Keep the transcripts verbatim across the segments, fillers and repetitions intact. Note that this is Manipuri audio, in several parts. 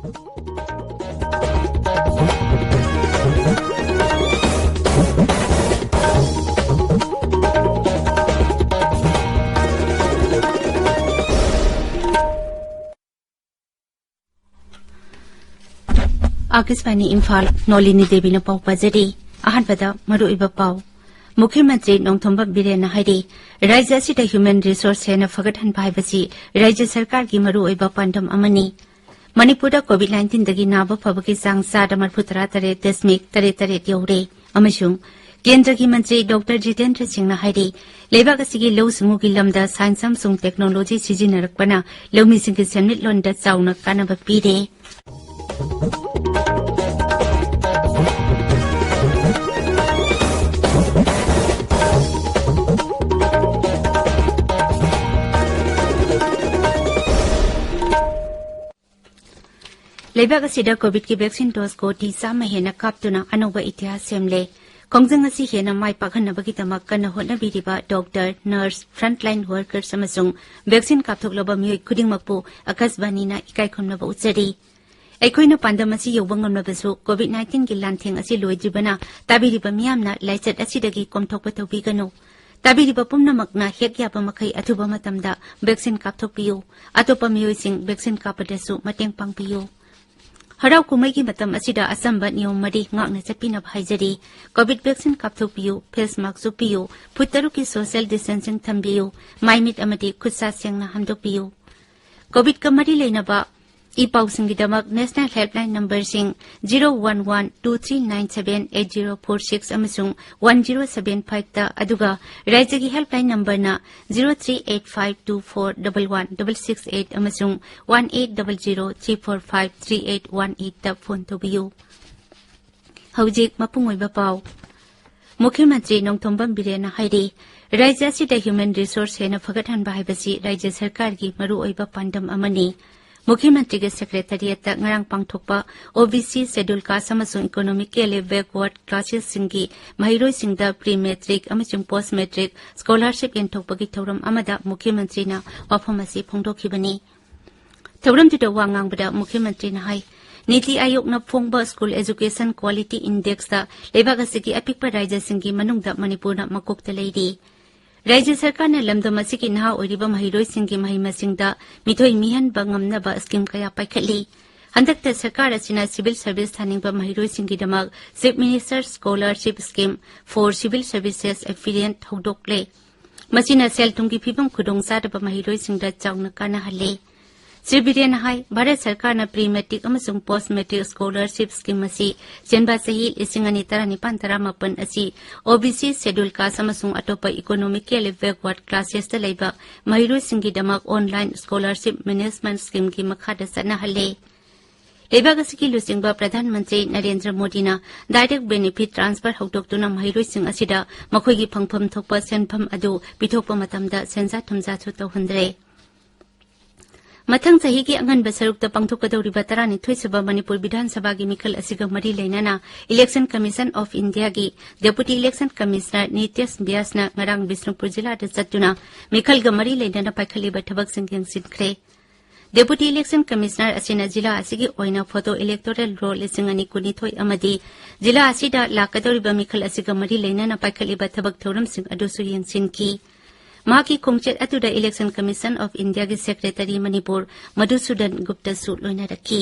ꯑꯥꯀꯥꯁꯕꯥꯅꯤ ꯏꯝꯐꯥꯜ, ꯅꯣꯂꯤꯅꯤ ꯗꯦꯕꯤꯅ ꯄꯥꯎ ꯄꯥꯖꯔꯤ꯫ ꯑꯍꯥꯟꯕꯗ ꯃꯔꯨꯑꯣꯏꯕ ꯄꯥꯎ꯫ ꯃꯨꯈ꯭ꯌ ꯃꯟꯇ꯭ꯔꯤ ꯅꯣꯡꯊꯣꯝꯕꯝ ꯕꯤꯔꯦꯟꯅ ꯍꯥꯏꯔꯤ, ꯔꯥꯖ꯭ꯌ ꯑꯁꯤꯗ human resource ꯍꯦꯟꯅ ꯐꯒꯠꯍꯟꯕ ꯍꯥꯏꯕꯁꯤ ꯔꯥꯖ꯭ꯌ ꯁꯔꯀꯥꯔꯒꯤ ꯃꯔꯨꯑꯣꯏꯕ ꯄꯥꯟꯗꯝ ꯑꯃꯅꯤ꯫ ꯃꯅꯤꯄꯨꯔꯗ COVID nineteenꯗꯒꯤ ꯅꯥꯕ ꯐꯕꯒꯤ ꯆꯥꯡ ꯆꯥꯗ ꯃꯔꯤꯐꯨ ꯇꯔꯥ ꯇꯔꯦꯠ ꯗꯁꯃꯤꯛ ꯇꯔꯦꯠ ꯇꯔꯦꯠ ꯌꯧꯔꯦ ꯑꯃꯁꯨꯡ ꯀꯦꯟꯗ꯭ꯔꯒꯤ ꯃꯟꯇ꯭ꯔꯤ ꯗꯣꯛꯇꯔ ꯖꯤꯇꯦꯟꯗ꯭ꯔ ꯁꯤꯡꯅ ꯍꯥꯏꯔꯤ, ꯂꯩꯕꯥꯛ ꯑꯁꯤꯒꯤ ꯂꯧꯎ ꯁꯤꯡꯎꯒꯤ ꯂꯝꯗ science ꯑꯃꯁꯨꯡ technology ꯁꯤꯖꯤꯟꯅꯔꯛꯄꯅ ꯂꯧꯃꯤꯁꯤꯡꯒꯤ ꯁꯦꯟꯃꯤꯠꯂꯣꯟꯗ ꯆꯥꯎꯅ ꯀꯥꯟꯅꯕ ꯄꯤꯔꯦ꯫ ꯂꯩꯕꯥꯛ ꯑꯁꯤꯗ COVIDꯀꯤ vaccine dose ꯀꯣꯇꯤ ꯆꯥꯝꯃ ꯍꯦꯟꯅ ꯀꯥꯞꯇꯨꯅ ꯑꯅꯧꯕ ꯏꯇꯤꯍꯥꯁ ꯁꯦꯝꯂꯦ꯫ ꯈꯣꯡꯖꯪ ꯑꯁꯤ ꯍꯦꯟꯅ ꯃꯥꯏ ꯄꯥꯛꯍꯟꯅꯕꯒꯤꯗꯃꯛ ꯀꯟꯅ ꯍꯣꯠꯅꯕꯤꯔꯤꯕ ꯗꯣꯛꯇꯔ, ꯅꯔꯁ, frontline workers ꯑꯃꯁꯨꯡ vaccine ꯀꯥꯞꯊꯣꯛꯂꯕ ꯃꯤꯑꯣꯏ ꯈꯨꯗꯤꯡꯃꯛꯄꯨ ꯑꯥꯀꯥꯁꯕꯥꯅꯤꯅ ꯏꯀꯥꯏ ꯈꯨꯝꯅꯕ ꯎꯠꯆꯔꯤ꯫ ꯑꯩꯈꯣꯏꯅ ꯄꯥꯟꯗꯝ ꯑꯁꯤ ꯌꯧꯕ ꯉꯝꯂꯕꯁꯨ COVID nineteenꯒꯤ ꯂꯥꯟꯊꯦꯡ ꯑꯁꯤ ꯂꯣꯏꯗ꯭ꯔꯤꯕꯅ ꯇꯥꯕꯤꯔꯤꯕ ꯃꯤꯌꯥꯝꯅ ꯂꯥꯏꯆꯠ ꯑꯁꯤꯗꯒꯤ ꯀꯣꯝꯊꯣꯛꯄ ꯇꯧꯕꯤꯒꯅꯨ꯫ ꯇꯥꯕꯤꯔꯤꯕ ꯄꯨꯝꯅꯃꯛꯅ ꯍꯦꯛ ꯌꯥꯕ ꯃꯈꯩ ꯑꯊꯨꯕ ꯃꯇꯝꯗ vaccine ꯀꯥꯞꯊꯣꯛꯄꯤꯌꯨ꯫ ꯑꯇꯣꯞꯄ ꯃꯤꯑꯣꯏꯁꯤꯡ vaccine ꯀꯥꯞꯄꯗꯁꯨ ꯃꯇꯦꯡ ꯄꯥꯡꯕꯤꯌꯨ꯫ ꯍꯔꯥꯎ ꯀꯨꯝꯍꯩꯒꯤ ꯃꯇꯝ ꯑꯁꯤꯗ ꯑꯆꯝꯕ ꯅꯤꯌꯣꯝ ꯃꯔꯤ ꯉꯥꯛꯅ ꯆꯠꯄꯤꯅꯕ ꯍꯥꯏꯖꯔꯤ꯫ COVID vaccine ꯀꯥꯞꯊꯣꯛꯄꯤꯌꯨ, face mask ꯎꯞꯄꯤꯌꯨ, ꯐꯨꯠ ꯇꯔꯨꯛꯀꯤ social distancing ꯊꯝꯕꯤꯌꯨ, ꯃꯥꯏ ꯃꯤꯠ ꯑꯃꯗꯤ ꯈꯨꯠ ꯁꯥ ꯁꯦꯡꯅ ꯍꯥꯝꯗꯣꯛꯄꯤꯌꯨ꯫ COVIDꯀ ꯃꯔꯤ ꯂꯩꯅꯕ E ꯄꯥꯎꯁꯤꯡꯒꯤꯗꯃꯛ national helpline numberꯁꯤꯡ zero one one two three nine seven eight zero four six ꯑꯃꯁꯨꯡ one zero seven fiveꯇ, ꯑꯗꯨꯒ ꯔꯥꯖ꯭ꯌꯒꯤ helpline numberꯅ zero three eight five two four double one double six eight ꯑꯃꯁꯨꯡ one eight double zero three four five three eight one eightꯇ phone ꯇꯧꯕꯤꯌꯨ꯫ ꯍꯧꯖꯤꯛ ꯃꯄꯨꯡ ꯑꯣꯏꯕ ꯄꯥꯎ꯫ ꯃꯨꯈ꯭ꯌ ꯃꯟꯇ꯭ꯔꯤ ꯅꯣꯡꯊꯣꯝꯕꯝ ꯕꯤꯔꯦꯟꯅ ꯍꯥꯏꯔꯤ, ꯔꯥꯖ꯭ꯌ ꯑꯁꯤꯗ human resource ꯍꯦꯟꯅ ꯐꯒꯠꯍꯟꯕ ꯍꯥꯏꯕꯁꯤ ꯔꯥꯖ꯭ꯌ ꯁꯔꯀꯥꯔꯒꯤ ꯃꯔꯨꯑꯣꯏꯕ ꯄꯥꯟꯗꯝ ꯑꯃꯅꯤ꯫ ꯃꯨꯈ꯭ꯌ ꯃꯟꯇ꯭ꯔꯤꯒꯤ secretariatꯇ ꯉꯔꯥꯡ ꯄꯥꯡꯊꯣꯛꯄ OBC, schedule caste ꯑꯃꯁꯨꯡ economically backward classesꯁꯤꯡꯒꯤ ꯃꯍꯩꯔꯣꯏꯁꯤꯡꯗ pre matric ꯑꯃꯁꯨꯡ post matric scholarship ꯌꯦꯟꯊꯣꯛꯄꯒꯤ ꯊꯧꯔꯝ ꯑꯃꯗ ꯃꯨꯈ꯭ꯌ ꯃꯟꯇ꯭ꯔꯤꯅ ꯋꯥꯐꯝ ꯑꯁꯤ ꯐꯣꯡꯗꯣꯛꯈꯤꯕꯅꯤ꯫ ꯊꯧꯔꯝꯗꯨꯗ ꯋꯥ ꯉꯥꯡꯕꯗ ꯃꯨꯈ꯭ꯌ ꯃꯟꯇ꯭ꯔꯤꯅ ꯍꯥꯏ, ꯅꯤꯇꯤ ꯑꯥꯌꯣꯒꯅ ꯐꯣꯡꯕ School Education Quality Indexꯇ ꯂꯩꯕꯥꯛ ꯑꯁꯤꯒꯤ ꯑꯄꯤꯛꯄ ꯔꯥꯖ꯭ꯌꯁꯤꯡꯒꯤ ꯃꯅꯨꯡꯗ ꯃꯅꯤꯄꯨꯔꯅ ꯃꯀꯣꯛꯇ ꯂꯩꯔꯤ꯫ ꯔꯥꯖ꯭ꯌ ꯁꯔꯀꯥꯔꯅ ꯂꯝꯗꯝ ꯑꯁꯤꯒꯤ ꯅꯍꯥ ꯑꯣꯏꯔꯤꯕ ꯃꯍꯩꯔꯣꯏꯁꯤꯡꯒꯤ ꯃꯍꯩ ꯃꯁꯤꯡꯗ ꯃꯤꯊꯣꯏ ꯃꯤꯍꯟꯕ ꯉꯝꯅꯕ scheme ꯀꯌꯥ ꯄꯥꯏꯈꯠꯂꯤ꯫ ꯍꯟꯗꯛꯇ ꯁꯔꯀꯥꯔ ꯑꯁꯤꯅ civil service ꯊꯥꯅꯤꯡꯕ ꯃꯍꯩꯔꯣꯏꯁꯤꯡꯒꯤꯗꯃꯛ Chief Minister Scholarship Scheme for Civil Services Aspirant ꯍꯧꯗꯣꯛꯂꯦ꯫ ꯃꯁꯤꯅ ꯁꯦꯜ ꯊꯨꯝꯒꯤ ꯐꯤꯕꯝ ꯈꯨꯗꯣꯡ ꯆꯥꯗꯕ ꯃꯍꯩꯔꯣꯏꯁꯤꯡꯗ ꯆꯥꯎꯅ ꯀꯥꯟꯅꯍꯜꯂꯦ꯫ ꯁ꯭ꯔꯤ ꯕꯤꯔꯦꯟꯅ ꯍꯥꯏ, ꯚꯥꯔꯠ ꯁꯔꯀꯥꯔꯅ pre matric ꯑꯃꯁꯨꯡ post matric scholarship scheme ꯑꯁꯤ ꯆꯦꯟꯕ ꯆꯍꯤ ꯂꯤꯁꯤꯡ ꯑꯅꯤ ꯇꯔꯥꯅꯤꯄꯥꯟ ꯇꯔꯥꯃꯥꯄꯟ ꯑꯁꯤ OBC, Scheduled Caste ꯑꯃꯁꯨꯡ ꯑꯇꯣꯞꯄ economically backward classesꯇ ꯂꯩꯕ ꯃꯍꯩꯔꯣꯏꯁꯤꯡꯒꯤꯗꯃꯛ online scholarship management schemeꯒꯤ ꯃꯈꯥꯗ ꯆꯠꯅꯍꯜꯂꯦ꯫ ꯂꯩꯕꯥꯛ ꯑꯁꯤꯒꯤ ꯂꯨꯆꯤꯡꯕ ꯄ꯭ꯔꯙꯥꯟ ꯃꯟꯇ꯭ꯔꯤ ꯅꯔꯦꯟꯗ꯭ꯔ ꯃꯣꯗꯤꯅ direct benefit transfer ꯍꯧꯗꯣꯛꯇꯨꯅ ꯃꯍꯩꯔꯣꯏꯁꯤꯡ ꯑꯁꯤꯗ ꯃꯈꯣꯏꯒꯤ ꯐꯪꯐꯝ ꯊꯣꯛꯄ ꯁꯦꯟꯐꯝ ꯑꯗꯨ ꯄꯤꯊꯣꯛꯄ ꯃꯇꯝꯗ ꯁꯦꯟꯖꯥ ꯊꯨꯝꯖꯥꯁꯨ ꯇꯧꯍꯟꯗ꯭ꯔꯦ꯫ ꯃꯊꯪ ꯆꯍꯤꯒꯤ ꯑꯉꯟꯕ ꯁꯔꯨꯛꯇ ꯄꯥꯡꯊꯣꯛꯀꯗꯧꯔꯤꯕ ꯇꯔꯥꯅꯤꯊꯣꯏꯁꯨꯕ ꯃꯅꯤꯄꯨꯔ ꯕꯤꯙꯥꯟ ꯁꯚꯥꯒꯤ ꯃꯤꯈꯜ ꯑꯁꯤꯒ ꯃꯔꯤ ꯂꯩꯅꯅ Election Commission of Indiaꯒꯤ Deputy Election Commissioner ꯅꯤꯇꯦꯁ ꯕ꯭ꯌꯥꯁꯅ ꯉꯔꯥꯡ ꯕꯤꯁꯅꯨꯄꯨꯔ ꯖꯤꯂꯥꯗ ꯆꯠꯇꯨꯅ ꯃꯤꯈꯜꯒ ꯃꯔꯤ ꯂꯩꯅꯅ ꯄꯥꯏꯈꯠꯂꯤꯕ ꯊꯕꯛꯁꯤꯡ ꯌꯦꯡꯁꯤꯟꯈ꯭ꯔꯦ꯫ Deputy Election Commissioner ꯑꯁꯤꯅ ꯖꯤꯂꯥ ꯑꯁꯤꯒꯤ ꯑꯣꯏꯅ photo electoral roll ꯂꯤꯁꯤꯡ ꯑꯅꯤ ꯀꯨꯟꯅꯤꯊꯣꯏ ꯑꯃꯗꯤ ꯖꯤꯂꯥ ꯑꯁꯤꯗ ꯂꯥꯛꯀꯗꯧꯔꯤꯕ ꯃꯤꯈꯜ ꯑꯁꯤꯒ ꯃꯔꯤ ꯂꯩꯅꯅ ꯄꯥꯏꯈꯠꯂꯤꯕ ꯊꯕꯛ ꯊꯧꯔꯝꯁꯤꯡ ꯑꯗꯨꯁꯨ ꯌꯦꯡꯁꯤꯟꯈꯤ꯫ ꯃꯍꯥꯛꯀꯤ ꯈꯣꯡꯆꯠ ꯑꯗꯨꯗ Election Commission of Indiaꯒꯤ Secretary Manipur Madhusudan ꯒꯨꯞꯇꯁꯨ ꯂꯣꯏꯅꯔꯛꯈꯤ꯫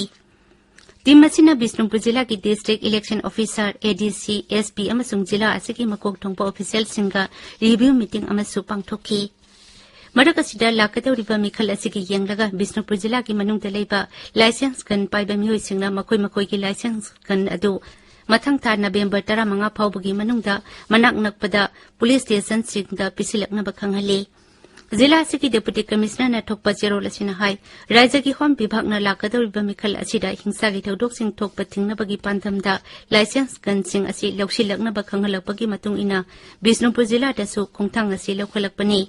Team ꯑꯁꯤꯅ ꯕꯤꯁꯅꯨꯄꯨꯔ ꯖꯤꯂꯥꯒꯤ District Election Officer, ADC, SP ꯑꯃꯁꯨꯡ ꯖꯤꯂꯥ ꯑꯁꯤꯒꯤ ꯃꯀꯣꯛ ꯊꯣꯡꯕ officialꯁꯤꯡꯒ review meeting ꯑꯃꯁꯨ ꯄꯥꯡꯊꯣꯛꯈꯤ꯫ ꯃꯔꯛ ꯑꯁꯤꯗ ꯂꯥꯛꯀꯗꯧꯔꯤꯕ ꯃꯤꯈꯜ ꯑꯁꯤꯒꯤ ꯌꯦꯡꯂꯒ ꯕꯤꯁꯅꯨꯄꯨꯔ ꯖꯤꯂꯥꯒꯤ ꯃꯅꯨꯡꯗ ꯂꯩꯕ license gun ꯄꯥꯏꯕ ꯃꯤꯑꯣꯏꯁꯤꯡꯅ ꯃꯈꯣꯏ ꯃꯈꯣꯏꯒꯤ license gun ꯑꯗꯨ ꯃꯊꯪ ꯊꯥ ꯅꯕꯦꯝꯕꯔ ꯇꯔꯥꯃꯉꯥ ꯐꯥꯎꯕꯒꯤ ꯃꯅꯨꯡꯗ ꯃꯅꯥꯛ ꯅꯛꯄꯗ police stationꯁꯤꯡꯗ ꯄꯤꯁꯤꯜꯂꯛꯅꯕ ꯈꯪꯍꯜꯂꯤ꯫ ꯖꯤꯂꯥ ꯑꯁꯤꯒꯤ Deputy Commissionerꯅ ꯊꯣꯛꯄ ꯆꯦꯔꯣꯜ ꯑꯁꯤꯅ ꯍꯥꯏ, ꯔꯥꯖ꯭ꯌꯒꯤ ꯍꯣꯝ ꯕꯤꯚꯥꯒꯅ ꯂꯥꯛꯀꯗꯧꯔꯤꯕ ꯃꯤꯈꯜ ꯑꯁꯤꯗ ꯍꯤꯡꯁꯥꯒꯤ ꯊꯧꯗꯣꯛꯁꯤꯡ ꯊꯣꯛꯄ ꯊꯤꯡꯅꯕꯒꯤ ꯄꯥꯟꯗꯝꯗ license gunꯁꯤꯡ ꯑꯁꯤ ꯂꯧꯁꯤꯜꯂꯛꯅꯕ ꯈꯪꯍꯜꯂꯛꯄꯒꯤ ꯃꯇꯨꯡ ꯏꯟꯅ ꯕꯤꯁꯅꯨꯄꯨꯔ ꯖꯤꯂꯥꯗꯁꯨ ꯈꯣꯡꯊꯥꯡ ꯑꯁꯤ ꯂꯧꯈꯠꯂꯛꯄꯅꯤ꯫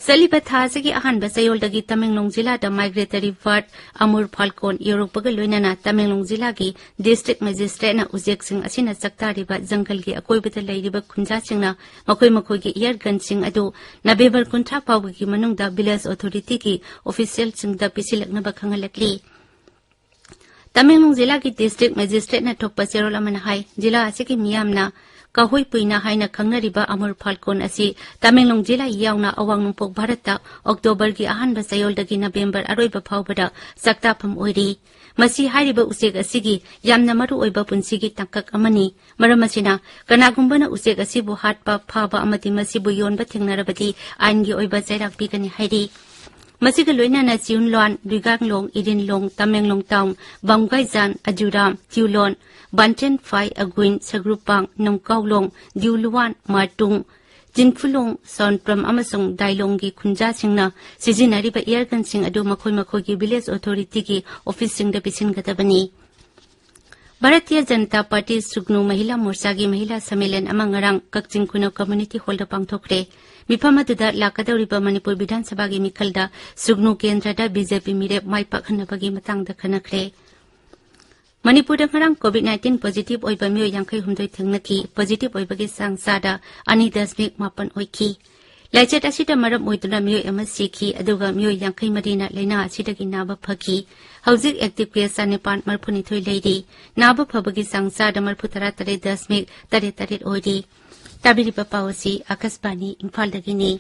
ꯆꯠꯂꯤꯕ ꯊꯥ ꯑꯁꯤꯒꯤ ꯑꯍꯥꯟꯕ ꯆꯌꯣꯜꯗꯒꯤ ꯇꯃꯦꯡꯂꯣꯡ ꯖꯤꯂꯥꯗ migratory bird ꯑꯃꯨꯔ ꯐꯥꯜꯀꯣꯟ ꯌꯧꯔꯛꯄꯒ ꯂꯣꯏꯅꯅ ꯇꯃꯦꯡꯂꯣꯡ ꯖꯤꯂꯥꯒꯤ district magistrateꯅ ꯎꯆꯦꯛꯁꯤꯡ ꯑꯁꯤꯅ ꯆꯥꯛꯇꯥꯔꯤꯕ ꯖꯪꯒꯜꯒꯤ ꯑꯀꯣꯏꯕꯗ ꯂꯩꯔꯤꯕ ꯈꯨꯟꯖꯥꯁꯤꯡꯅ ꯃꯈꯣꯏ ꯃꯈꯣꯏꯒꯤ air gunꯁꯤꯡ ꯑꯗꯨ November ꯀꯨꯟꯊ꯭ꯔꯥ ꯐꯥꯎꯕꯒꯤ ꯃꯅꯨꯡꯗ village authorityꯒꯤ officialꯁꯤꯡꯗ ꯄꯤꯁꯤꯜꯂꯛꯅꯕ ꯈꯪꯍꯜꯂꯛꯂꯤ꯫ ꯇꯃꯦꯡꯂꯣꯡ ꯖꯤꯂꯥꯒꯤ district magistrateꯅ ꯊꯣꯛꯄ ꯆꯦꯔꯣꯜ ꯑꯃꯅ ꯍꯥꯏ, ꯖꯤꯂꯥ ꯑꯁꯤꯒꯤ ꯃꯤꯌꯥꯝꯅ ꯀꯥꯍꯨꯏ ꯄꯨꯏꯅ ꯍꯥꯏꯅ ꯈꯪꯅꯔꯤꯕ ꯑꯃꯨꯔ ꯐꯥꯜꯀꯣꯟ ꯑꯁꯤ ꯇꯃꯦꯡꯂꯣꯡ ꯖꯤꯂꯥ ꯌꯥꯎꯅ ꯑꯋꯥꯡ ꯅꯣꯡꯄꯣꯛ ꯚꯥꯔꯠꯇ Octoberꯒꯤ ꯑꯍꯥꯟꯕ ꯆꯌꯣꯜꯗꯒꯤ November ꯑꯔꯣꯏꯕ ꯐꯥꯎꯕꯗ ꯆꯥꯛꯇꯥꯐꯝ ꯑꯣꯏꯔꯤ꯫ ꯃꯁꯤ ꯍꯥꯏꯔꯤꯕ ꯎꯆꯦꯛ ꯑꯁꯤꯒꯤ ꯌꯥꯝꯅ ꯃꯔꯨ ꯑꯣꯏꯕ ꯄꯨꯟꯁꯤꯒꯤ ꯇꯥꯡꯀꯛ ꯑꯃꯅꯤ꯫ ꯃꯔꯝ ꯑꯁꯤꯅ, ꯀꯅꯥꯒꯨꯝꯕꯅ ꯎꯆꯦꯛ ꯑꯁꯤꯕꯨ ꯍꯥꯠꯄ, ꯐꯥꯕ ꯑꯃꯗꯤ ꯃꯁꯤꯕꯨ ꯌꯣꯟꯕ ꯊꯦꯡꯅꯔꯕꯗꯤ ꯑꯥꯏꯟꯒꯤ ꯑꯣꯏꯕ ꯆꯩꯔꯥꯛ ꯄꯤꯒꯅꯤ ꯍꯥꯏꯔꯤ꯫ ꯃꯁꯤꯒ ꯂꯣꯏꯅꯅ ꯆꯤꯎꯟꯂꯣꯟ, ꯔꯤꯒꯥꯡꯂꯣꯡ, ꯏꯔꯤꯟꯂꯣꯡ, ꯇꯃꯦꯡꯂꯣꯡ ꯇꯥꯎꯟ, ꯕꯝꯒꯥꯏꯖꯥꯟ, ꯑꯖꯨꯔꯥꯝ, ꯆꯤꯎꯂꯣꯟ, ꯕꯥꯟꯆꯦꯟꯐꯥꯏ, ꯑꯒꯨꯏꯟ, ꯁꯒ꯭ꯔꯨꯄꯥꯡ, ꯅꯣꯡꯀꯥꯎꯂꯣꯡ, ꯗꯤꯎꯂꯨꯋꯥꯟ, ꯃꯥꯔꯇꯨꯡ, ꯆꯤꯟꯐꯨꯂꯣꯡ, ꯁꯣꯟꯄ꯭ꯔꯝ ꯑꯃꯁꯨꯡ ꯗꯥꯏꯂꯣꯡꯒꯤ ꯈꯨꯟꯖꯥꯁꯤꯡꯅ ꯁꯤꯖꯤꯟꯅꯔꯤꯕ air gunꯁꯤꯡ ꯑꯗꯨ ꯃꯈꯣꯏ ꯃꯈꯣꯏꯒꯤ village authorityꯒꯤ officeꯁꯤꯡꯗ ꯄꯤꯁꯤꯟꯒꯗꯕꯅꯤ꯫ ꯚꯥꯔꯇꯤꯌ ꯖꯅꯇꯥ ꯄꯥꯔꯇꯤ ꯁꯨꯒꯅꯨ ꯃꯍꯤꯂꯥ ꯃꯣꯔꯆꯥꯒꯤ ꯃꯍꯤꯂꯥ ꯁꯝꯃꯦꯂꯟ ꯑꯃ ꯉꯔꯥꯡ ꯀꯛꯆꯤꯡ ꯈꯨꯅꯧ community hallꯗ ꯄꯥꯡꯊꯣꯛꯈ꯭ꯔꯦ꯫ ꯃꯤꯐꯝ ꯑꯗꯨꯗ ꯂꯥꯛꯀꯗꯧꯔꯤꯕ ꯃꯅꯤꯄꯨꯔ ꯕꯤꯙꯥꯟ ꯁꯚꯥꯒꯤ ꯃꯤꯈꯜꯗ ꯁꯨꯒꯅꯨ ꯀꯦꯟꯗ꯭ꯔꯗ BJP ꯃꯤꯔꯦꯞ ꯃꯥꯏ ꯄꯥꯛꯍꯟꯅꯕꯒꯤ ꯃꯇꯥꯡꯗ ꯈꯟꯅꯈ꯭ꯔꯦ꯫ ꯃꯅꯤꯄꯨꯔꯗ ꯉꯔꯥꯡ COVID nineteen positive ꯑꯣꯏꯕ ꯃꯤꯑꯣꯏ ꯌꯥꯡꯈꯩ ꯍꯨꯝꯗꯣꯏ ꯊꯦꯡꯅꯈꯤ꯫ Positive ꯑꯣꯏꯕꯒꯤ ꯆꯥꯡ ꯆꯥꯗ ꯑꯅꯤ ꯗꯁꯃꯤꯛ ꯃꯥꯄꯟ ꯑꯣꯏꯈꯤ꯫ ꯂꯥꯏꯆꯠ ꯑꯁꯤꯗ ꯃꯔꯝ ꯑꯣꯏꯗꯨꯅ ꯃꯤꯑꯣꯏ ꯑꯃ ꯁꯤꯈꯤ, ꯑꯗꯨꯒ ꯃꯤꯑꯣꯏ ꯌꯥꯡꯈꯩ ꯃꯔꯤꯅ ꯂꯥꯏꯅꯥ ꯑꯁꯤꯗꯒꯤ ꯅꯥꯕ ꯐꯈꯤ꯫ ꯍꯧꯖꯤꯛ active case ꯆꯥꯅꯤꯄꯥꯟ ꯃꯔꯤꯐꯨꯅꯤꯊꯣꯏ ꯂꯩꯔꯤ꯫ ꯅꯥꯕ ꯐꯕꯒꯤ ꯆꯥꯡ ꯆꯥꯗ ꯃꯔꯤꯐꯨ ꯇꯔꯥ ꯇꯔꯦꯠ ꯗꯁꯃꯤꯛ ꯇꯔꯦꯠ ꯇꯔꯦꯠ ꯑꯣꯏꯔꯤ꯫ ꯇꯥꯕꯤꯔꯤꯕ ꯄꯥꯎ ꯑꯁꯤ ꯑꯥꯀꯥꯁꯕꯥꯅꯤ ꯏꯝꯐꯥꯜꯗꯒꯤꯅꯤ꯫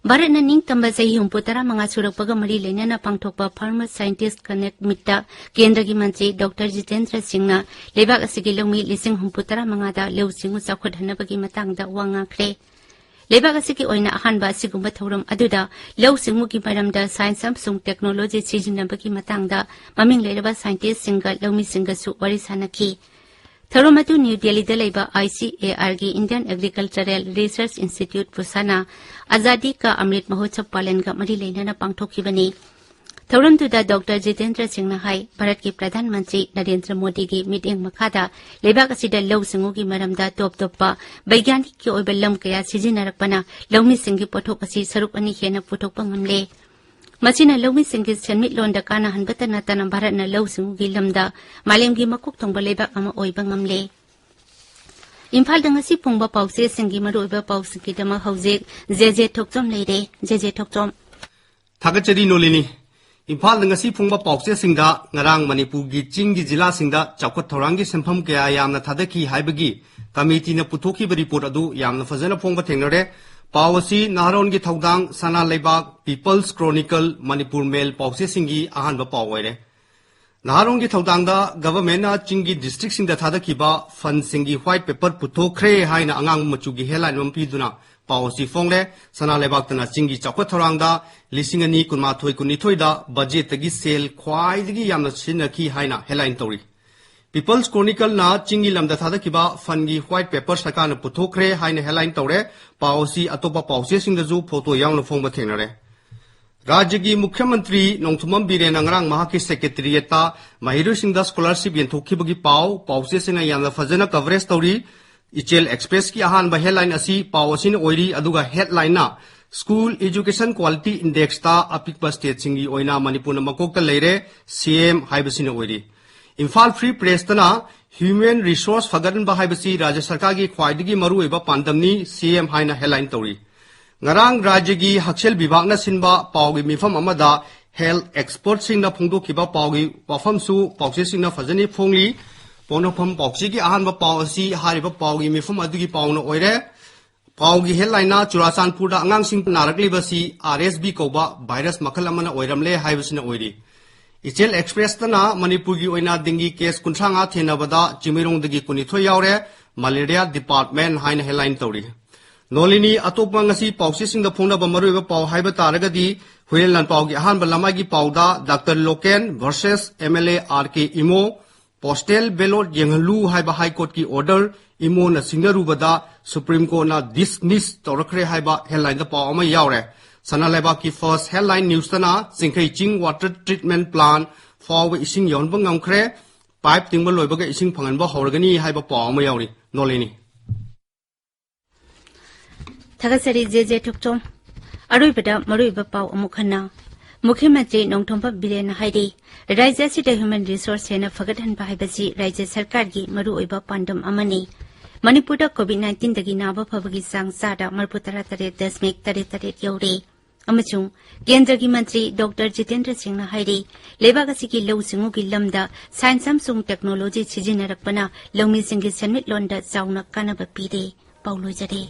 ꯚꯥꯔꯠꯅ ꯅꯤꯡꯇꯝꯕ ꯆꯍꯤ ꯍꯨꯝꯐꯨ ꯇꯔꯥ ꯃꯉꯥ ꯁꯨꯔꯛꯄꯒ ꯃꯔꯤ ꯂꯩꯅꯅ ꯄꯥꯡꯊꯣꯛꯄ Farmer Scientist Connect Meetꯇ ꯀꯦꯟꯗ꯭ꯔꯒꯤ ꯃꯟꯇ꯭ꯔꯤ ꯗꯣꯛꯇꯔ ꯖꯤꯇꯦꯟꯗ꯭ꯔ ꯁꯤꯡꯅ ꯂꯩꯕꯥꯛ ꯑꯁꯤꯒꯤ ꯂꯧꯃꯤ ꯂꯤꯁꯤꯡ ꯍꯨꯝꯐꯨ ꯇꯔꯥ ꯃꯉꯥꯗ ꯂꯧꯎ ꯁꯤꯡꯎ ꯆꯥꯎꯈꯠꯍꯟꯅꯕꯒꯤ ꯃꯇꯥꯡꯗ ꯋꯥ ꯉꯥꯡꯈ꯭ꯔꯦ꯫ ꯂꯩꯕꯥꯛ ꯑꯁꯤꯒꯤ ꯑꯣꯏꯅ ꯑꯍꯥꯟꯕ ꯑꯁꯤꯒꯨꯝꯕ ꯊꯧꯔꯝ ꯑꯗꯨꯗ ꯂꯧꯎ ꯁꯤꯡꯎꯒꯤ ꯃꯔꯝꯗ science ꯑꯃꯁꯨꯡ technology ꯁꯤꯖꯤꯟꯅꯕꯒꯤ ꯃꯇꯥꯡꯗ ꯃꯃꯤꯡ ꯂꯩꯔꯕ scientistꯁꯤꯡꯒ ꯂꯧꯃꯤꯁꯤꯡꯒꯁꯨ ꯋꯥꯔꯤ ꯁꯥꯅꯈꯤ꯫ ꯊꯧꯔꯝ ꯑꯗꯨ ꯅ꯭ꯌꯨ ꯗꯦꯜꯂꯤꯗ ꯂꯩꯕ ICARꯒꯤ Indian Agricultural Research Institute ꯄꯨꯁꯥꯅ ꯑꯖꯥꯗꯤ ꯀꯥ ꯑꯃ꯭ꯔꯤꯠ ꯃꯍꯣꯠꯁꯕ ꯄꯥꯂꯟꯒ ꯃꯔꯤ ꯂꯩꯅꯅ ꯄꯥꯡꯊꯣꯛꯈꯤꯕꯅꯤ꯫ ꯊꯧꯔꯝꯗꯨꯗ ꯗꯣꯛꯇꯔ ꯖꯤꯇꯦꯟꯗ꯭ꯔ ꯁꯤꯡꯅ ꯍꯥꯏ, ꯚꯥꯔꯠꯀꯤ ꯄ꯭ꯔꯙꯥꯟ ꯃꯟꯇ꯭ꯔꯤ ꯅꯔꯦꯟꯗ꯭ꯔ ꯃꯣꯗꯤꯒꯤ ꯃꯤꯠꯌꯦꯡ ꯃꯈꯥꯗ ꯂꯩꯕꯥꯛ ꯑꯁꯤꯗ ꯂꯧꯎ ꯁꯤꯡꯎꯒꯤ ꯃꯔꯝꯗ ꯇꯣꯞ ꯇꯣꯞꯄ ꯕꯩꯒ꯭ꯌꯥꯅꯤꯛꯀꯤ ꯑꯣꯏꯕ ꯂꯝ ꯀꯌꯥ ꯁꯤꯖꯤꯟꯅꯔꯛꯄꯅ ꯂꯧꯃꯤꯁꯤꯡꯒꯤ ꯄꯣꯠꯊꯣꯛ ꯑꯁꯤ ꯁꯔꯨꯛ ꯑꯅꯤ ꯍꯦꯟꯅ ꯄꯨꯊꯣꯛꯄ ꯉꯝꯂꯦ꯫ ꯃꯁꯤꯅ ꯂꯧꯃꯤꯁꯤꯡꯒꯤ ꯁꯦꯟꯃꯤꯠꯂꯣꯟꯗ ꯀꯥꯟꯅꯍꯟꯕꯇ ꯅꯠꯇꯅ ꯚꯥꯔꯠꯅ ꯂꯧꯎ ꯁꯤꯡꯎꯒꯤ ꯂꯝꯗ ꯃꯥꯂꯦꯝꯒꯤ ꯃꯀꯣꯛ ꯊꯣꯡꯕ ꯂꯩꯕꯥꯛ ꯑꯃ ꯑꯣꯏꯕ ꯉꯝꯂꯦ꯫ ꯏꯝꯐꯥꯜꯗ ꯉꯁꯤ ꯐꯣꯡꯕ ꯄꯥꯎꯆꯦꯁꯤꯡꯒꯤ ꯃꯔꯨꯑꯣꯏꯕ ꯄꯥꯎꯁꯤꯡꯒꯤꯗꯃꯛ ꯍꯧꯖꯤꯛ ꯖꯦ ꯖꯦ ꯊꯣꯛꯆꯣꯝ ꯂꯩꯔꯦ꯫ ꯖꯦ ꯖꯦ ꯊꯣꯛꯆꯣꯝ꯫ ꯊꯥꯒꯠꯆꯔꯤ ꯅꯣꯂꯤꯅꯤ꯫ ꯏꯝꯐꯥꯜꯗ ꯉꯁꯤ ꯐꯣꯡꯕ ꯄꯥꯎꯆꯦꯁꯤꯡꯗ ꯉꯔꯥꯡ ꯃꯅꯤꯄꯨꯔꯒꯤ ꯆꯤꯡꯒꯤ ꯖꯤꯂꯥꯁꯤꯡꯗ ꯆꯥꯎꯈꯠ ꯊꯧꯔꯥꯡꯒꯤ ꯁꯦꯟꯐꯝ ꯀꯌꯥ ꯌꯥꯝꯅ ꯊꯥꯗꯈꯤ ꯍꯥꯏꯕꯒꯤ ꯀꯃꯤꯇꯤꯅ ꯄꯨꯊꯣꯛꯈꯤꯕ ꯔꯤꯄꯣꯔꯠ ꯑꯗꯨ ꯌꯥꯝꯅ ꯐꯖꯅ ꯐꯣꯡꯕ ꯊꯦꯡꯅꯔꯦ꯫ ꯄꯥꯎ ꯑꯁꯤ ꯅꯍꯥꯔꯣꯟꯒꯤ ꯊꯧꯗꯥꯡ, ꯁꯅꯥ ꯂꯩꯕꯥꯛ, ꯄꯤꯄꯜꯁ ꯀ꯭ꯔꯣꯅꯤꯀꯜ, ꯃꯅꯤꯄꯨꯔ ꯃꯦꯜ ꯄꯥꯎꯆꯦꯁꯤꯡꯒꯤ ꯑꯍꯥꯟꯕ ꯄꯥꯎ ꯑꯣꯏꯔꯦ꯫ ꯅꯍꯥꯔꯣꯟꯒꯤ ꯊꯧꯗꯥꯡꯗ ꯒꯚꯔꯟꯃꯦꯟꯠꯅ ꯆꯤꯡꯒꯤ ꯗꯤꯁꯇ꯭ꯔꯤꯛꯁꯤꯡꯗ ꯊꯥꯗꯈꯤꯕ ꯐꯟꯁꯤꯡꯒꯤ ꯋꯥꯏꯠ ꯄꯦꯄꯔ ꯄꯨꯊꯣꯛꯈ꯭ꯔꯦ ꯍꯥꯏꯅ ꯑꯉꯥꯡꯕ ꯃꯆꯨꯒꯤ ꯍꯦꯗꯂꯥꯏꯟ ꯑꯃ ꯄꯤꯗꯨꯅ ꯄꯥꯎ ꯑꯁꯤ ꯐꯣꯡꯂꯦ꯫ ꯁꯅꯥ ꯂꯩꯕꯥꯛꯇꯅ ꯆꯤꯡꯒꯤ ꯆꯥꯎꯈꯠ ꯊꯧꯔꯥꯡꯗ ꯂꯤꯁꯤꯡ ꯑꯅꯤ ꯀꯨꯟꯃꯥꯊꯣꯏ ꯀꯨꯟꯅꯤꯊꯣꯏꯗ ꯕꯖꯦꯠꯇꯒꯤ ꯁꯦꯜ ꯈ꯭ꯋꯥꯏꯗꯒꯤ ꯌꯥꯝꯅ ꯁꯤꯖꯤꯟꯅꯈꯤ ꯍꯥꯏꯅ ꯍꯦꯗꯂꯥꯏꯟ ꯇꯧꯔꯤ꯫ ꯄꯤꯄꯜꯁ ꯀ꯭ꯔꯣꯅꯤꯀꯜꯅ ꯆꯤꯡꯒꯤ ꯂꯝꯗ ꯊꯥꯗꯈꯤꯕ ꯐꯟꯒꯤ ꯋꯥꯏꯠ ꯄꯦꯄꯔ ꯁꯔꯀꯥꯔꯅ ꯄꯨꯊꯣꯛꯈ꯭ꯔꯦ ꯍꯥꯏꯅ ꯍꯦꯗꯂꯥꯏꯟ ꯇꯧꯔꯦ꯫ ꯄꯥꯎ ꯑꯁꯤ ꯑꯇꯣꯞꯄ ꯄꯥꯎꯆꯦꯁꯤꯡꯗꯁꯨ ꯐꯣꯇꯣ ꯌꯥꯎꯅ ꯐꯣꯡꯕ ꯊꯦꯡꯅꯔꯦ꯫ ꯔꯥꯖ꯭ꯌꯒꯤ ꯃꯨꯈ꯭ꯌ ꯃꯟꯇ꯭ꯔꯤ ꯅꯣꯡꯊꯣꯝꯕꯝ ꯕꯤꯔꯦꯟꯅ ꯉꯔꯥꯡ ꯃꯍꯥꯛꯀꯤ ꯁꯦꯀ꯭ꯔꯦꯇꯦꯔꯤꯌꯦꯠꯇ ꯃꯍꯩꯔꯣꯏꯁꯤꯡꯗ ꯁ꯭ꯀꯣꯂꯔꯁꯤꯞ ꯌꯦꯟꯊꯣꯛꯈꯤꯕꯒꯤ ꯄꯥꯎ ꯄꯥꯎꯆꯦꯁꯤꯡꯅ ꯌꯥꯝꯅ ꯐꯖꯅ ꯀꯚꯔꯦꯖ ꯇꯧꯔꯤ꯫ ꯏꯆꯦꯜ ꯑꯦꯛꯁꯄ꯭ꯔꯦꯁꯀꯤ ꯑꯍꯥꯟꯕ ꯍꯦꯗꯂꯥꯏꯟ ꯑꯁꯤ ꯄꯥꯎ ꯑꯁꯤꯅ ꯑꯣꯏꯔꯤ, ꯑꯗꯨꯒ ꯍꯦꯗꯂꯥꯏꯟꯅ "ꯁ꯭ꯀꯨꯜ ꯑꯦꯖꯨꯀꯦꯁꯟ ꯀ꯭ꯋꯥꯂꯤꯇꯤ ꯏꯟꯗꯦꯛꯁꯇ ꯑꯄꯤꯛꯄ ꯁ꯭ꯇꯦꯠꯁꯤꯡꯒꯤ ꯑꯣꯏꯅ ꯃꯅꯤꯄꯨꯔꯅ ꯃꯀꯣꯛꯇ ꯂꯩꯔꯦ, ꯁꯤ ꯑꯦꯝ" ꯍꯥꯏꯕꯁꯤꯅ ꯑꯣꯏꯔꯤ꯫ ꯏꯝꯐꯥꯜ ꯐ꯭ꯔꯤ ꯄ꯭ꯔꯦꯁꯇꯅ "ꯍ꯭ꯌꯨꯃꯦꯟ ꯔꯤꯁꯣꯔꯁ ꯐꯒꯠꯍꯟꯕ ꯍꯥꯏꯕꯁꯤ ꯔꯥꯖ꯭ꯌ ꯁꯔꯀꯥꯔꯒꯤ ꯈ꯭ꯋꯥꯏꯗꯒꯤ ꯃꯔꯨꯑꯣꯏꯕ ꯄꯥꯟꯗꯝꯅꯤ, ꯁꯤ ꯑꯦꯝ" ꯍꯥꯏꯅ ꯍꯦꯗꯂꯥꯏꯟ ꯇꯧꯔꯤ꯫ ꯉꯔꯥꯡ ꯔꯥꯖ꯭ꯌꯒꯤ ꯍꯛꯁꯦꯜ ꯕꯤꯚꯥꯒꯅ ꯁꯤꯟꯕ ꯄꯥꯎꯒꯤ ꯃꯤꯐꯝ ꯑꯃꯗ ꯍꯦꯜꯊ ꯑꯦꯛꯁꯄꯔꯠꯁꯤꯡꯅ ꯐꯣꯡꯗꯣꯛꯈꯤꯕ ꯄꯥꯎꯒꯤ ꯋꯥꯐꯝꯁꯨ ꯄꯥꯎꯆꯦꯁꯤꯡꯅ ꯐꯖꯅ ꯐꯣꯡꯂꯤ꯫ ꯄꯣꯛꯅꯐꯝ ꯄꯥꯎꯆꯦꯒꯤ ꯑꯍꯥꯟꯕ ꯄꯥꯎ ꯑꯁꯤ ꯍꯥꯏꯔꯤꯕ ꯄꯥꯎꯒꯤ ꯃꯤꯐꯝ ꯑꯗꯨꯒꯤ ꯄꯥꯎꯅ ꯑꯣꯏꯔꯦ꯫ ꯄꯥꯎꯒꯤ ꯍꯦꯗꯂꯥꯏꯟꯅ "ꯆꯨꯔꯥꯆꯥꯟꯄꯨꯔꯗ ꯑꯉꯥꯡꯁꯤꯡ ꯅꯥꯔꯛꯂꯤꯕꯁꯤ ꯑꯥꯔ ꯑꯦꯁ ꯕꯤ ꯀꯧꯕ ꯚꯥꯏꯔꯁ ꯃꯈꯜ ꯑꯃꯅ ꯑꯣꯏꯔꯝꯂꯦ" ꯍꯥꯏꯕꯁꯤꯅ ꯑꯣꯏꯔꯤ꯫ ꯏꯆꯦꯜ ꯑꯦꯛꯁꯄ꯭ꯔꯦꯁꯇꯅ "ꯃꯅꯤꯄꯨꯔꯒꯤ ꯑꯣꯏꯅ ꯗꯦꯡꯒꯤ ꯀꯦꯁ ꯀꯨꯟꯊ꯭ꯔꯥ ꯃꯉꯥ ꯊꯦꯡꯅꯕꯗ ꯆꯤꯡꯃꯩꯔꯣꯡꯗꯒꯤ ꯀꯨꯟꯅꯤꯊꯣꯏ ꯌꯥꯎꯔꯦ, ꯃꯂꯦꯔꯤꯌꯥ ꯗꯤꯄꯥꯔꯠꯃꯦꯟꯠ" ꯍꯥꯏꯅ ꯍꯦꯗꯂꯥꯏꯟ ꯇꯧꯔꯤ꯫ ꯅꯣꯂꯤꯅꯤ, ꯑꯇꯣꯞꯄ ꯉꯁꯤ ꯄꯥꯎꯆꯦꯁꯤꯡꯗ ꯐꯣꯡꯅꯕ ꯃꯔꯨꯑꯣꯏꯕ ꯄꯥꯎ ꯍꯥꯏꯕ ꯇꯥꯔꯒꯗꯤ, ꯍꯨꯏꯔꯦꯟ ꯂꯥꯟꯄꯥꯎꯒꯤ ꯑꯍꯥꯟꯕ ꯂꯃꯥꯏꯒꯤ ꯄꯥꯎꯗ doctor Loken versus M L A R K Imo, postal ballot ꯌꯦꯡꯍꯜꯂꯨ ꯍꯥꯏꯕ ꯍꯥꯏ ꯀꯣꯔꯠꯀꯤ ꯑꯣꯔꯗꯔ ꯏꯃꯣꯅ ꯁꯤꯡꯅꯔꯨꯕꯗ ꯁꯨꯄ꯭ꯔꯤꯝ ꯀꯣꯔꯠꯅ ꯗꯤꯁꯃꯤꯁ ꯇꯧꯔꯛꯈ꯭ꯔꯦ ꯍꯥꯏꯕ ꯍꯦꯗꯂꯥꯏꯟꯗ ꯄꯥꯎ ꯑꯃ ꯌꯥꯎꯔꯦ꯫ ꯁꯅꯥ ꯂꯩꯕꯥꯛꯀꯤ ꯐꯥꯔꯁ ꯍꯦꯗꯂꯥꯏꯟ ꯅ꯭ꯌꯨꯁꯇꯅ ꯆꯤꯡꯈꯩ ꯆꯤꯡ ꯋꯥꯇꯔ ꯇ꯭ꯔꯤꯠꯃꯦꯟ ꯄ꯭ꯂꯥꯟ ꯐꯥꯎꯕ ꯏꯁꯤꯡ ꯌꯧꯍꯟꯕ ꯉꯝꯈ꯭ꯔꯦ, ꯄꯥꯏꯞ ꯇꯤꯡꯕ ꯂꯣꯏꯕꯒ ꯏꯁꯤꯡ ꯐꯪꯍꯟꯕ ꯍꯧꯔꯒꯅꯤ ꯍꯥꯏꯕ ꯄꯥꯎ ꯑꯃ ꯌꯥꯎꯔꯤ꯫ ꯅꯣꯂꯦꯅꯤ꯫ ꯊꯥꯒꯠꯆꯔꯤ ꯖꯦ ꯖꯦ ꯊꯣꯛꯆꯣꯝ꯫ ꯑꯔꯣꯏꯕꯗ ꯃꯔꯨꯑꯣꯏꯕ ꯄꯥꯎ ꯑꯃꯨꯛ ꯍꯟꯅ꯫ ꯃꯨꯈ꯭ꯌ ꯃꯟꯇ꯭ꯔꯤ ꯅꯣꯡꯊꯣꯝꯕꯝ ꯕꯤꯔꯦꯟꯅ ꯍꯥꯏꯔꯤ, ꯔꯥꯖ꯭ꯌ ꯑꯁꯤꯗ ꯍ꯭ꯌꯨꯃꯦꯟ ꯔꯤꯁꯣꯔꯁ ꯍꯦꯟꯅ ꯐꯒꯠꯍꯟꯕ ꯍꯥꯏꯕꯁꯤ ꯔꯥꯖ꯭ꯌ ꯁꯔꯀꯥꯔꯒꯤ ꯃꯔꯨꯑꯣꯏꯕ ꯄꯥꯟꯗꯝ ꯑꯃꯅꯤ꯫ ꯃꯅꯤꯄꯨꯔꯗ ꯀꯣꯚꯤꯗ ꯅꯥꯏꯟꯇꯤꯟꯗꯒꯤ ꯅꯥꯕ ꯐꯕꯒꯤ ꯆꯥꯡ ꯆꯥꯗ ꯃꯔꯤꯐꯨ ꯇꯔꯥ ꯇꯔꯦꯠ ꯗꯁꯃꯤꯛ ꯇꯔꯦꯠ ꯇꯔꯦꯠ ꯌꯧꯔꯦ꯫ ꯑꯃꯁꯨꯡ ꯀꯦꯟꯗ꯭ꯔꯒꯤ ꯃꯟꯇ꯭ꯔꯤ ꯗꯣꯛꯇꯔ ꯖꯤꯇꯦꯟꯗ꯭ꯔ ꯁꯤꯡꯅ ꯍꯥꯏꯔꯤ, ꯂꯩꯕꯥꯛ ꯑꯁꯤꯒꯤ ꯂꯧꯎ ꯁꯤꯡꯎꯒꯤ ꯂꯝꯗ ꯁꯥꯏꯟꯁ ꯑꯃꯁꯨꯡ ꯇꯦꯛꯅꯣꯂꯣꯖꯤ ꯁꯤꯖꯤꯟꯅꯔꯛꯄꯅ ꯂꯧꯃꯤꯁꯤꯡꯒꯤ ꯁꯦꯟꯃꯤꯠꯂꯣꯟꯗ ꯆꯥꯎꯅ ꯀꯥꯟꯅꯕ ꯄꯤꯔꯦ꯫ ꯄꯥꯎ ꯂꯣꯏꯖꯔꯦ꯫